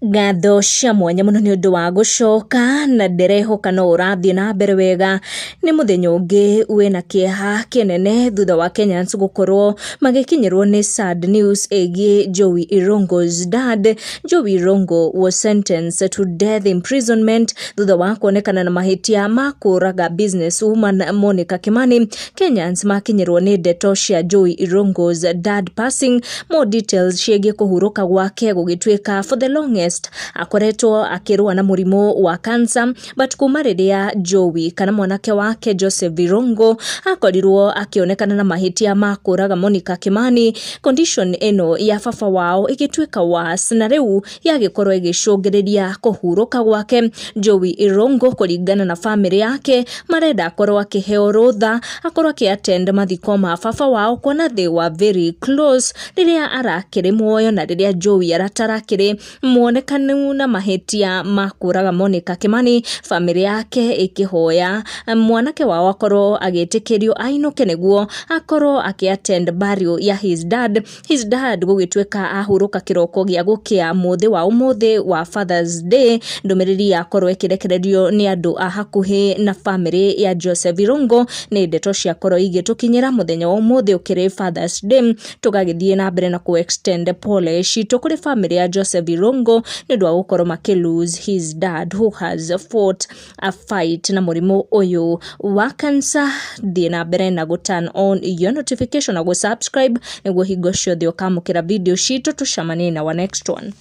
Ngatho cia mwanya mũno nĩ ũndũ wa gũcoka na ndĩrehoka no ũrathiĩ na mbere wega. Nĩ mũthenya ũngĩ wĩna kĩeha kĩnene thutha wa Kenyans gũkorwo magĩkinyĩrwo nĩ sad news ĩgiĩ Joey Irungu's dad. Joey Irungu was sentenced to death imprisonment thutha wa kuonekana na mahĩtia ma kũraga business woman Monica Kimani. Kenyans makinyĩrwo nĩ ndeto cia Joey Irungu's dad passing. More details ciĩgiĩ kũhurũka gwake gũgĩtuĩka for the longest akoretwo akĩrũa na mũrimũ wa cancer, but kuma rĩrĩa Joey kana mwanake wake Joseph Irungu akorirwo akĩonekana na mahĩtia ma kũraga Monica Kimani, condition ĩno ya baba wao ĩgĩtuĩka worse na rĩu yagĩkorwo ĩgĩcũngĩrĩria kũhurũka gwake. Joey Irungu kũringana na famĩlĩ yake marenda akorwo akĩheo rũtha akorwo akĩ attend mathiko ma baba wao, kuona they were very close rĩrĩa arakĩrĩ muoyo, na rĩrĩa Joey aratarakĩrĩ muonekanu na mahĩtia ma kũraga Monica Kimani, famĩlĩ yake ĩkĩhoya mwanake wao akorwo agĩtĩkĩrio ainũke nĩguo akorwo akĩ attend burial ya his dad. His dad gũgĩtuĩka ahurũka kĩroko gĩa gũkĩa mũthĩ wa ũmũthĩ wa Father's Day. Ndũmĩrĩri yakorwo ĩkĩrekererio nĩ andũ a hakuhĩ na famĩlĩ ya Joseph Irungu. Nĩ ndeto ciakorwo igĩtũkinyĩra mũthenya wa ũmũthĩ ũkĩrĩ Father's Day. Tũgagĩthiĩ na mbere na kũ extend pole citũ kũrĩ famĩlĩ ya Joseph Irungu nĩ ũndũ wa gũkorwo makĩ lose his dad who has fought a fight na mũrimũ ũyũ wa cancer. Thiĩ na mbere na gũ turn on your notification na gũ subscribe nĩguo hingo ciothe ũkamũkĩra video citũ. Tũcemanie na our next one.